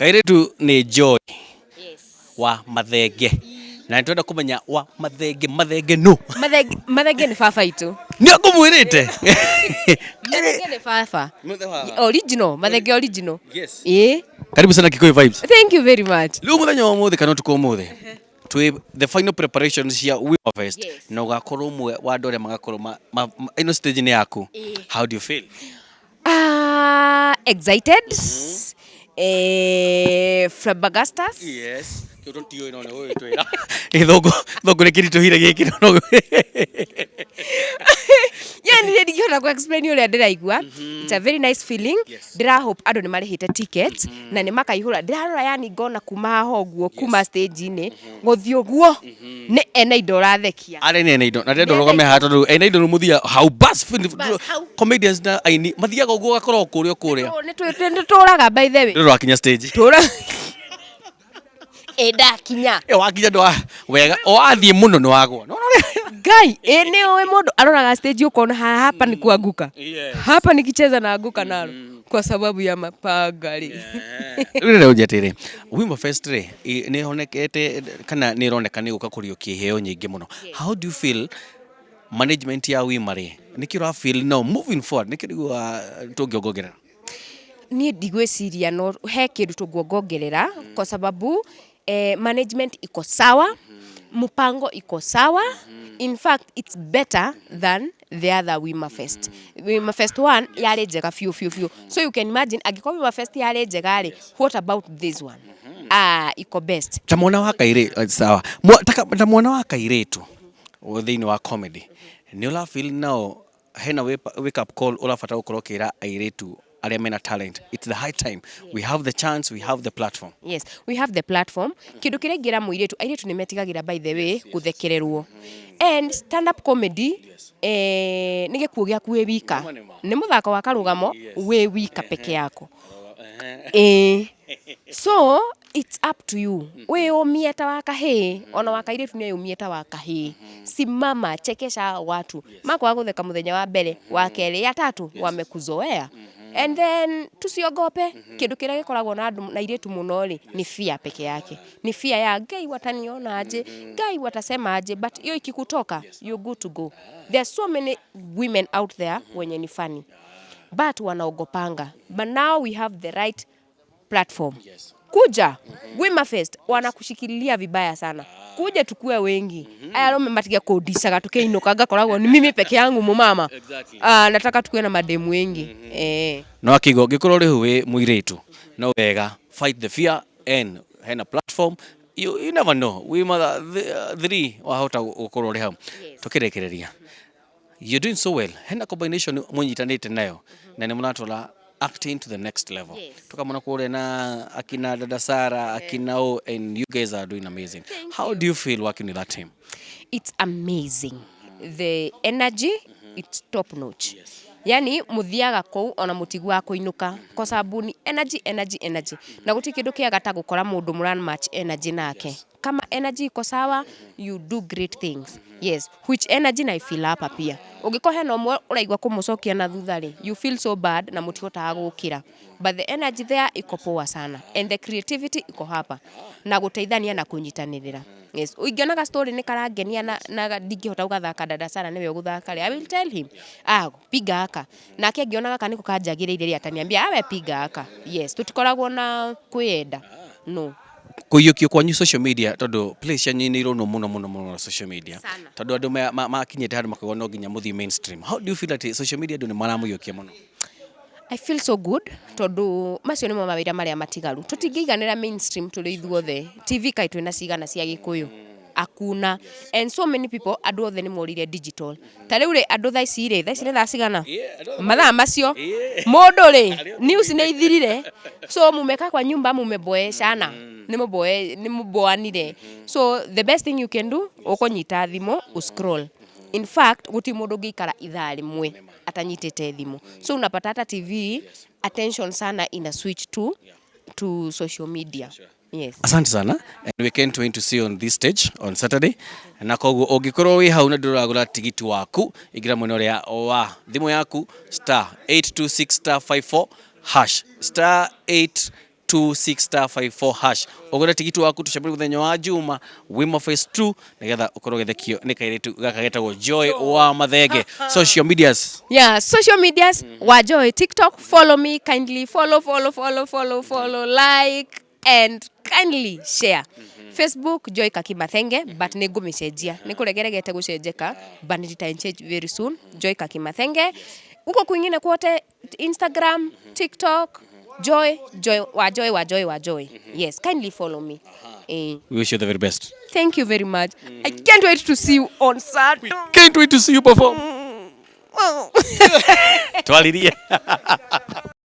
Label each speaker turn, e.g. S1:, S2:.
S1: Kairĩtu nĩ Joy wa Mathenge, na nĩ twenda kũmenya wa Mathenge, Mathenge nũ?
S2: Mathenge, Mathenge nĩ baba itũ.
S1: Nĩ ngũmwĩrĩte.
S2: Mathenge nĩ baba. Original, Mathenge original.
S1: Yes.
S2: Ĩĩ.
S1: Karibu sana Kikuyu Vibes.
S2: Thank you very much.
S1: Rĩu mũthenya wa ũmũthĩ kana ũtukũ ũmũthĩ twĩ the final preparations cia Wima Fest na ũgakorwo ũmwe wa andũ arĩa magakorwo ĩno stage nĩ yaku. How do you feel?
S2: Ah, excited. Flabbergasted.
S1: Yes. Kĩu tũtiũĩ no nĩ ũgũgĩtwĩra. Gĩthũngũ thũngũ nĩ kĩritũhire gĩkĩ no.
S2: Yani nĩ ndingĩhota kũ explain ũrĩa ndĩraigua. It's a very nice feeling. Ndĩra hope andũ nĩ marĩhĩte ticket na nĩ makaihũra. Ndĩrarora yani ngona kuma haha ũguo, kuma stage-inĩ gũthiĩ ũguo nĩ ena indo ũrathekia.
S1: Arĩa nĩ ena indo na ndĩrenda ũrũgame haha tondũ ena indo nĩ mũthiaga hau bas.
S2: Bas, hau.
S1: Comedians na aini mathiaga ũguo ũgakorwo kũrĩa kũrĩa.
S2: Nĩ tũraga, by the way.
S1: Ndĩrĩ wakinya stage.
S2: Tũra ĩ ndakinya.
S1: Ĩ wakinya ndwa wega wathiĩ mũno nĩ wagwa. No, no,
S2: Ngai, ĩ nĩ ũĩ mũndũ aroraga stage ũkona haha hapa ni kuanguka. Hapa nikicheza na anguka nalo kwa sababu ya mapanga rĩ.
S1: Rĩu rĩrĩa ũnjetĩre Wima Fest rĩ, nĩ ĩhonekete kana nĩ ĩroneka nĩ gũka kũriũkia iheo nyingĩ mũno. How do you feel management ya Wima rĩ, nĩkĩ ũra feel no moving forward, nĩkĩ rĩu tũngĩongongerera?
S2: Niĩ ndigwĩciria no he kĩndũ tũngĩongongerera kwa sababu management iko sawa, mpango iko sawa. In fact, it's better than the other Wima Fest. Wima Fest 1 yarĩ njega biũ biũ biũ, so you can imagine angĩkorwo Wima Fest yarĩ njega rĩ, what about this one? Ah, iko best.
S1: Ta mwana wa kairĩtu, sawa. Ta mwana wa kairĩtu thĩinĩ wa comedy, nĩ ũra feel nao hena wake up call ũrabatara gũkorwo ũkĩra airĩtu arĩa mena talent, it's the high time, we have the chance, we have the platform?
S2: Yes, we have the platform. Kĩndũ kĩrĩa ingĩra mũirĩtu, airĩtu nĩ metigagĩra, by the way, gũthekererwo, and stand up comedy nĩ gĩkuũ gĩaku wĩ wika, nĩ mũthako wa karũgamo wĩ wika peke yako. Ĩĩ, so it's up to you wĩyũmie ta wa kahĩĩ, ona wa kairĩtu nĩ eyũmie ta wa kahĩĩ. Simama, chekesha watu. Makwaga gũtheka mũthenya wa mbere, wa kerĩ, ya tatu wamekuzoea. And then tusiogope. Kĩndũ kĩrĩa gĩkoragwo na andũ na airĩtu mũno rĩ, nĩ fear peke yake, nĩ fear ya Ngai, wataniona aje, Ngai, watasema aje? But hiyo ikikutoka, you're good to go. There are so many women out there wenye ni funny but wanaogopanga, but now we have the right platform. Kuja Wima Fest, wanakushikililia vibaya sana. Kuja tukue wengi, aya arũme matige kũndicaga tukĩinũka ngakoragwo ni mimi peke yangu mumama. Ah, nataka tukue na mademu wengi.
S1: No akigo ngĩkorwo rĩu wĩ mũirĩtu no wega fight the fear and hena platform. You never know, wĩ mother three wahota gũkorwo ũrĩ hau. Tũkĩrĩkĩrĩria, you're doing so well, hena combination mũnyitanĩte nayo na nĩ mũratwara acting to the next level. Tukamona kũrĩa na akina dada Sara, akina o, and you guys are doing amazing. How do you feel working with that team?
S2: It's amazing, the energy, it's top notch. Yani muthiaga kũu ona mũtiguaga kũinũka kwa sababu ni energy, energy, energy, na gũtirĩ kĩndũ kĩega ta gũkora mũndũ mũran match energy nake. Kama energy iko sawa, you do great things. Yes, which energy na feel hapa pia, ũngĩkorwo hena ũmwe ũraigua kũmũcokia na thutha rĩ, you feel so bad na mũtihotaga gũkĩra, but the energy there iko poa sana and the creativity iko hapa na gũteithania na kũnyitanĩrĩra. Yes, ingĩona story nĩ karangenia na ndingĩhota gũgathaka, dada Sara nĩwe ũgũthaka rĩ, I will tell him, "Ah, piga haka." Nake angĩona gaka nĩko kanjagĩrĩire rĩ, ataniambia, "Awe, piga haka." Yes, tũtikoragwo na kwĩyenda, no.
S1: Kũiyũkio kwanyu social media, tondũ play cianyu nĩ ironwo mũno mũno mũno na social media.
S2: Sana.
S1: Tondũ andũ makinyĩte handũ makauga no nginya mũthiĩ mainstream, how do you feel atĩ social media andũ nĩ maramũiyũkia mũno?
S2: I feel so good tondũ macio nĩmo mawĩra marĩa matigaru. Tũtingĩiganĩra mainstream tũrĩ ithuothe. TV kaĩ twĩna cigana cia Gĩkũyũ? Akuna. And so many people, andũ othe nĩ morire digital. Ta rĩu rĩ, andũ thaa ici rĩ, thaa ici nĩ thaa cigana? Mathaa macio mũndũ rĩ, news nĩ ithirire, so mumeka kwa nyumba, mumeboeshana, nĩ mũboanire. So the best thing you can do, ũkũnyita thimũ ũscroll. In fact, gũtirĩ mũndũ ũngĩikara ithaa rĩmwe atanyitĩte thimũ, so unapata hata TV attention sana ina switch to social media. Yes.
S1: Asante sana, and we can't wait to see you on this stage on Saturday. Na koguo ũngĩkorwo wĩ hau na ndũragũra tigiti waku, ingĩra mwena ũrĩa wa thimũ yaku, *826*54#, star. 26 star 54 hash, ũgũre tigiti waku, tũcemanie mũthenya wa Juma Wima Phase 2, nĩgetha ũkorwo ũgĩthekio nĩ kairĩtu gaka getagwo Joy wa Mathenge. Social medias?
S2: Yeah, social medias, wa Joy, TikTok, follow me kindly, follow, follow, follow, follow, follow, like and kindly share. Facebook, Joy Kaki Mathenge, but nĩ ngũmĩcenjia, nĩ kũregeregete gũcenjeka, but nĩ change very soon. Joy Kaki Mathenge huko kwingine kwote, Instagram, TikTok, Joy, Joy wa Joy, wa Joy, wa Joy. Yes, kindly follow me.
S1: We wish you the very best.
S2: Thank you very much. I can't wait to see you on Saturday.
S1: Can't wait to see you perform. Twaririe.